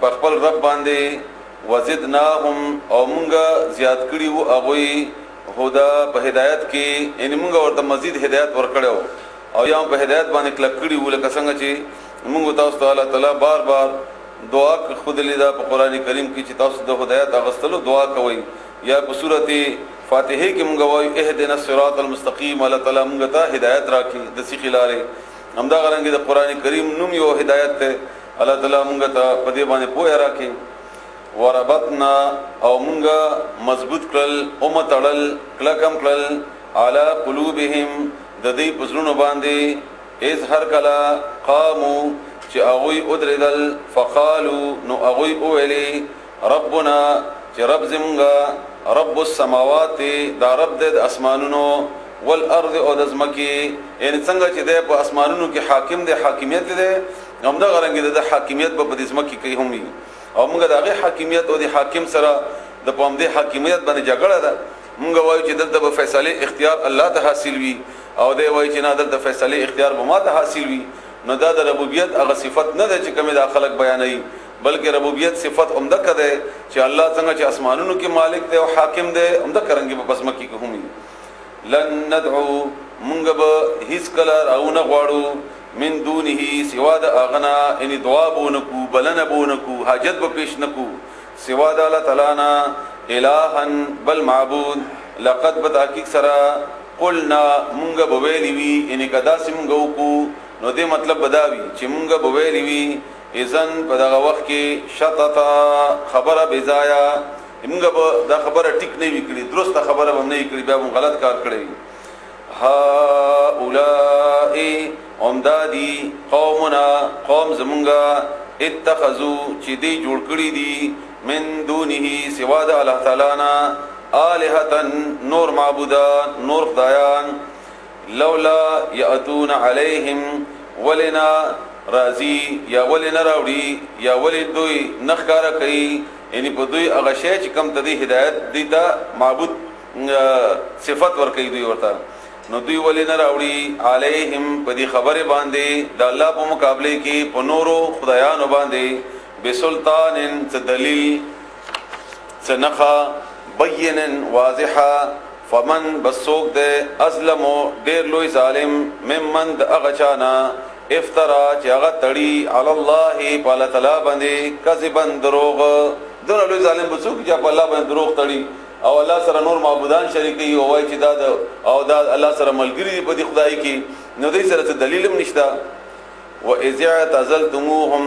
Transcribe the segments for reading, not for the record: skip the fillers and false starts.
په خپل رب باندې. وزدناهم او مونږه زیات کړي وو هغوی هدا په هدایت کې، یعنی مونږ ورته مزید هدایت ورکړو او یا په هدایت باندې کلک کړي وو. لکه څنګه چې مونږ تاسو ته الله تعالی بار بار دعا خودلې ده په قران کریم کې چې تاسو د هدایت اغستلو دعا کوئ، یا په سورته فاتحه کې مونږ وایو اهدنا الصراط المستقیم، الله تعالی مونږ ته هدایت راکړي د سیخې لارې. همدغه رنګ د قران کریم نوم یو هدایت ده، الله تعالی مونږ ته په دې باندې پوهه راکړي. وربطنا او مونږه مضبوط کړل او متړل کلکم کړل علی قلوبهم د دې پزړونو باندې. از هر کلا قامو چې هغوی ودرېدل، فقالو نو هغوی وویلې ربنا چې رب زمونږه رب السماوات، دا رب دی د اسمانونو، والارض او د ځمکې. یعنی څنګه چې دی په اسمانونو کې حاکم دی، حاکمیت دی، همدغه رنګ د حاکمیت به په دې ځمکې کې هم وي. او موږ د هغې حاکمیت او د حاکم سره د په همدې حاکمیت باندې جګړه ده. موږ وایو چې دلته به فیصلې اختیار الله ته حاصل وي، او دی وایي چې نه دلته فیصلې اختیار به ما ته حاصل وي. نو دا د ربوبیت هغه صفت نه ده چې کومې دا خلک بیانوي، بلکې ربوبیت صفت همدکه ده چې الله څنګه چې اسمانونو کې مالک دی او حاکم دی، همدکه رنګ به په ځمکې کې هم وي. لن ندعو مونږ به هیڅکله راونه غواړو من دونه سوا د هغه نه، یعنی دعا به ونه کړو، بلنه به ونه کړو، حاجت به پیش نه کړو سوا د الله تعالی نه الها بل معبود. لقد په تحقیق سره قلنا مونږ به ویلي وي، یعنی که داسې مونږ وکړو نو دې مطلب به دا وي چې مونږ به ویلي وي اذن په دغه وخت کې شططا خبره بې ځایه، مونږ به دا خبره ټیک نه وي کړې، درسته خبره به هم نه وي کړې، بیا به غلط کار کړی وي. هؤلاء همدا دي قومنا قوم زمونږه اتخذو چې دی جوړ کړي دي من دونه سوا د الله تعالی نه آلهة نور معبودان نور خدایان. لولا یأتون علیهم ولنا راضی یا ولنا راوړي یا ولې دوی نه ښکاره کوي، یعنی په دوی هغه شی چې کوم ته دی هدایت دی ته معبود صفت ورکوي دوی ورته، نو دوی ولې نه راوړي علیهم په دې خبرې باندې د الله په مقابله کې په نورو خدایانو باندې بسلطان څه دلیل څه نښه بین واضحه. فمن بسوک دی ازلمو ډیر لوی ظالم ممن د هغه چا نه افترا چې هغه تړي علی الله په الله تعالی باندې کذبا دروغ. دونه لوی ظالم به څوک چې په الله باندې دروغ تړي او الله سره نور معبودان شریکوي او وایي چې دا د او دا الله سره ملګري دي په دې خدای کې، نو دوی سره څه دلیل هم نشته. واذ اعتزلتموهم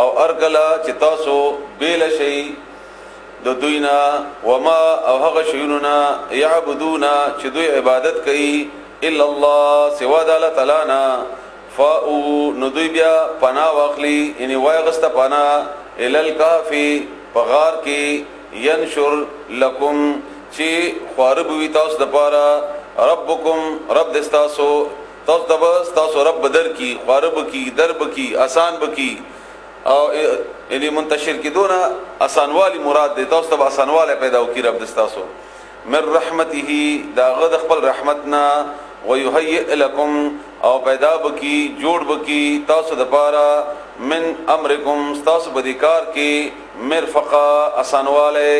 او ارکله چې تاسو بېل شئ د دوی نه، وما او هغه شیونو نه یعبدون چې دوی عبادت کوي الا الله سوا د الله تعالی نه، فاو نو دوی بیا پناه واخلي، یعنی وایغسته پناه الی الکهف په غار کې، ینشر لکم چې خواره به وي تاسو دپاره ربکم رب د ستاسو، تاسو ته به ستاسو رب به درکړي، خواره به کړي، در به کړي، اسان به کړي، او یعنی منتشر کېدو نه اسانوالی مراد دی، تاسو ته به اسانوالی پیدا وکړي رب د ستاسو. من رحمته د هغه د خپل رحمت نه، ویهیئ لکم او پیدا به کړي، جوړ به کړي تاسو دپاره من امرکم ستاسو په دې کار کې مرفقا اسانوالی.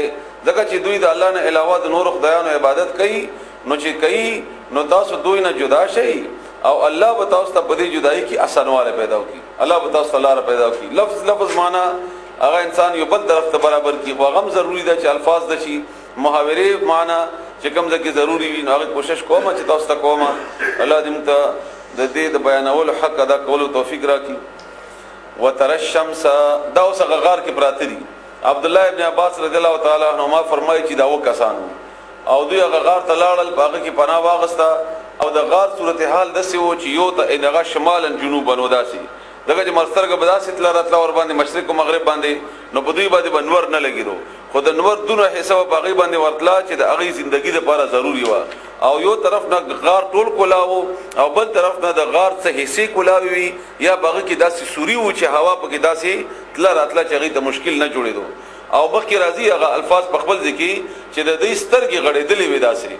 ځکه چې دوی د الله نه علاوه د نورو خدایانو عبادت کوي، نو چې کوي نو تاسو دوی نه جدا شئ او الله به تاسو ته په دې جدایي کې اسانوالی پیدا وکړي، الله به تاسو ته لاره پیدا وکړي. لفظ لفظ معنا هغه انسان یو بل طرف ته برابر کړي، خو هغه هم ضروري ده چې الفاظ د شي محاورې معنا چې کوم ځای کې ضروري وي، نو هغه کوشش کوم چې تاسو ته کوم. الله دې موږ ته د دې د بیانولو حق ادا کولو توفیق راکړي. وترى الشمس، دا اوس هغه غار کې پراته دي. عبد الله ابن عباس رضی الله تعالی عنهما فرمایي چې دا و کسانو او دوی هغه غار ته لاړل، په هغه کې پناه واغسته، او د غار صورتحال داسې و چې یو ته هغه شمالا جنوبا و داسې، دغه چې مرسترګه به داسې تله راتله ور باندې مشرق او مغرب باندې، نو په دوی باندې به نور نه لګېدو، خو د نور دونه حصه به په هغې باندې ورتله چې د هغې زندګي دپاره ضروري وه. او یو طرف نه غار ټول کولاو او بل طرف نه د غار څه حصې کولاوي وي، یا په هغه کې داسې سوري وو چې هوا پکې داسې تله راتله چې هغې ته مشکل نه جوړېدو. او مخکې راځي هغه الفاظ په خپل ځای کې چې د دوی سترګې غړېدلې وې داسې،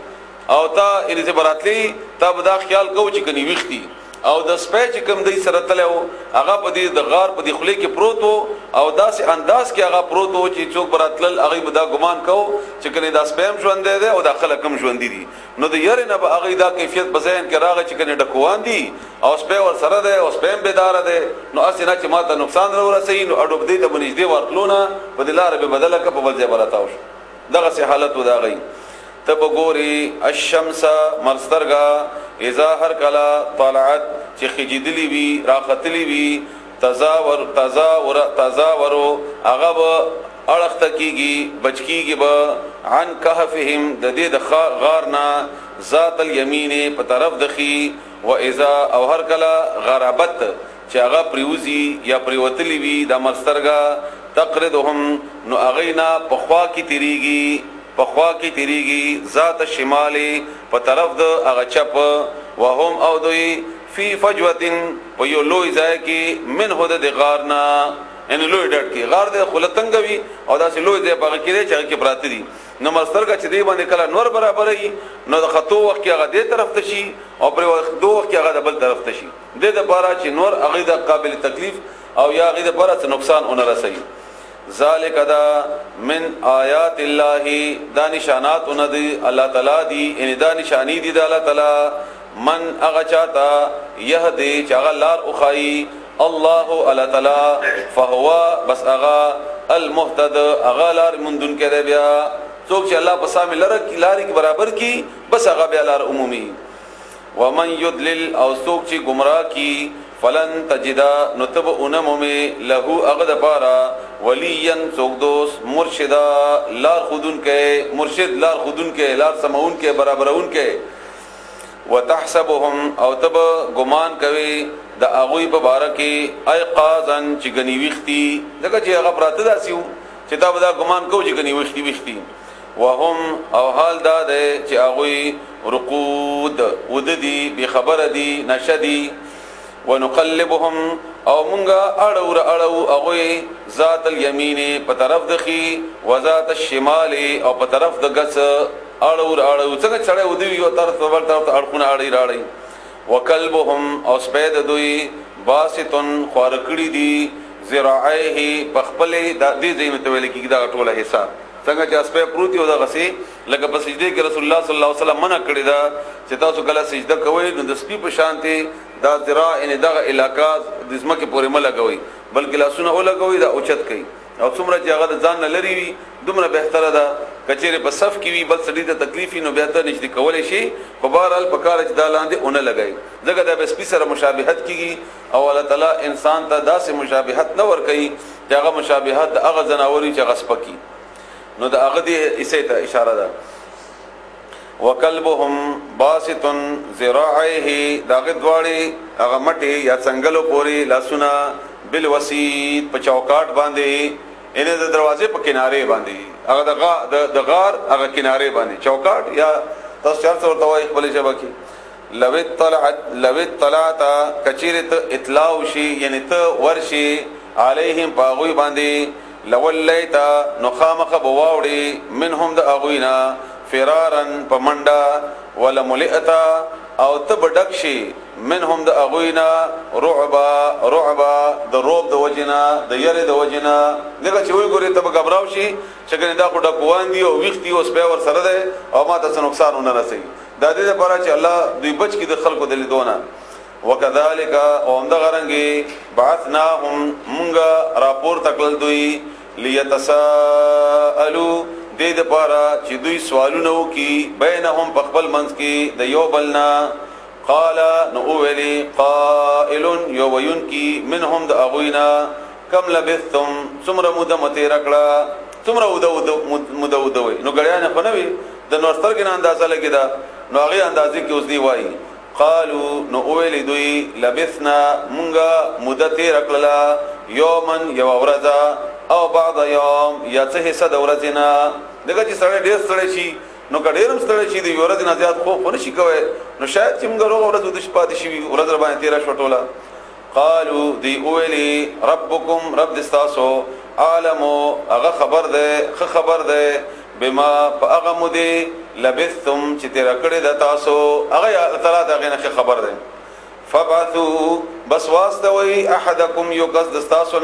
او تا یعنې چې به راتلې تا به دا خیال کوو چې کني ویښ دي، او د سپی چې کوم دی سره تللی و، هغه په دې د غار په دې خولې کې پروت و، او داسې انداز کې هغه پروت و چې څوک به راتلل هغوی به دا ګمان کوو چې کنې دا سپی هم ژوندی دی او دا خلک هم ژوندي دي. نو د یرې نه به هغوی دا کیفیت په ذهن کې راغی چې کنې ډکوان دي او سپی ورسره دی او سپی هم بیداره دی، نو هسې نه چې ما ته نقصان راورسوي، نو اډو دې ته به نږدې ورتلو نه په دې لاره به بدله کړه، په بل ځای به راتاو شو. دغسې حالت و د هغوی. ته به ګورې الشمس مرسترګه اذا هر کله طلعت چې خجیدلی وي راختلی وي، تزاور تزاور تزاورو هغه به اړخ ته کیږي، بچ کیږي به عن کهفهم د دې د غار نه ذات الیمین په طرف د خي، و اذا او هر کله غربت چې هغه پریوزي یا پریوتلی وي د مرسترګه، تقرضهم نو هغه نه په خوا کې تیریږي، په خوا کې تیریږي ذات شمال په طرف د هغه چپ، وهم او دوی فی فجوتن په یو لوی ځای کې منه د غار نه، یعنی لوی ډډ کې غار د خوله تنګ وي او داسې لوی ځای په هغه کې دی چې هغه کې پراته دي. نو مرسترګه چې دی باندې کله نور برابرې، نو د خطو وخت کې هغه دې طرف ته شي او پر وخت دوه وخت کې هغه د بل طرف ته شي، د دې لپاره چې نور هغه د قابل تکلیف او یا هغه د لپاره څه نقصان ونه رسي. ذالک دا من آیات الله، دا نشانات دی الله تعالی دی، ان دا نشانی دی د الله تعالی. من هغه چاته یهدی چې هغه لار اوخای الله الله تعالی، فهو بس هغه المهتد هغه لار مندون کې دی. بیا څوک چې الله په سامي لره کی لارې کې برابر کی، بس هغه بیا لار عمومي. ومن یضلل او څوک چې گمراه کی، فلن تجدا نو تب اونمومي له هغه د پاره ولیا څوک دوست مرشدا لار خودون کې، مرشد لار خودون کې، لار سمون کې، برابرون کې. وتحسبهم او تب ګمان کوي د هغوی په باره کې ایقاظا چې غنی ویختی، ځکه چې هغه پراته داسې وو چې تا به دا ګمان کو چې غنی ویختی ویختی. وهم او حال دا ده چې هغوی رقود ود دي، بے خبر دي، نشه دي. ونقلبهم او مونږه اړو را اړو هغوی ذات الیمین په طرف د خي وذات الشمال او په طرف د غس اړو را اړو، څنګه چړې ودی یو طرف ته بل طرف ته اړخونه اړي راړي. وکلبهم او سپید دوی باسطن خوار کړی دي ذراعیه په خپلې د دې ځای ته ویل کېږي دا ټوله حصہ څنګه چې اسپه پروت یو دغه سي، لکه په سجده کې رسول الله صلی الله علیه وسلم منع کړی دا چې تاسو کله سجده کوئ نو د سپي په شانتي دا ذراع ان دغه علاقہ د ځمکې پورې مه لګوئ، بلکې لاسونه ولګوئ دا اوچت کوي، او څومره چې هغه د ځان نه لري وي دومره بهتره ده. کچېرې په صف کې وي بل سړي ته تکلیف وي نو بیا ته نږدې کولی شي، خو بهرحال په کار چې دا لاندې ونه لګوي، ځکه دا به سپي سره مشابهت کېږي او الله تعالی انسان ته داسې مشابهت نه ورکوي چې هغه مشابهت د هغه ځناور وي چې هغه سپکي، نو د هغه دې حصې ته اشاره ده. وکلبهم باسط ذراعيه داغه دواړي هغه مټي یا څنګلو پوري لاسونه بالوسید په چوکاټ باندې، ان د دروازې په کنارې باندې، هغه د غار هغه کنارې باندې چوکاټ یا تاسو چرته ورته وایي خپل ژبه کې. لو اطلعت لو اطلعت کچیرت اطلاع شي، یعنی ته ورشي علیهم پاغوی باندې، لولیت نو خامخ بواوړي منهم د اغوینا فرارن پمنډا، ولملئت او ته بډک شي منهم د اغوینا رعبا رعبا د روب د وجنا د یری د وجنا، دغه چې وی ګوري ته به غبراو شي چې کنه دا خو ډکوان دي او ویختي او سپی ور سره ده او ما ته څه نقصان ونه رسي. دا دې لپاره چې الله دوی بچ کی د خلکو د لیدونه. وکذالک او هم دغه رنګي بعثناهم مونږه راپور تکل دوی لیتساءلوا دې لپاره چې دوی سوالونه وکي بینهم په خپل منځ کې د یو بل نه. قال نو ویلی قائل یو ویون کی منهم د اغوینا کم لبثتم څومره موده مته رکړه، څومره وده موده وده وي، نو ګړیانه خو نه وي د نور سترګې نه اندازه لګی دا، نو هغه اندازې کې اوس دی وایي. قالو نو ویلی دوی لبثنا مونږه موده تیر کړله یومن یو ورځ او بعض یوم یا څه حصہ د ورځې نه، دغه چې سړی ډېر ستړی شي نو که ډېر هم ستړی شي د یو ورځې نه زیات خوب خو نه شي کوی، نو شاید چې موږ روغه ورځ وده پاتې شي ورځ را باندې تېره شوه ټوله. قالو دی اویلی ربکم رب د ستاسو عالمو هغه خبر دی، ښه خبر دی بما په هغه مودې لبثتم چې تېره کړې ده تاسو، هغه تعالی د هغې نه ښه خبر دی. فبعثوا، بس واستوي، احدکم، یو کس د تاسو.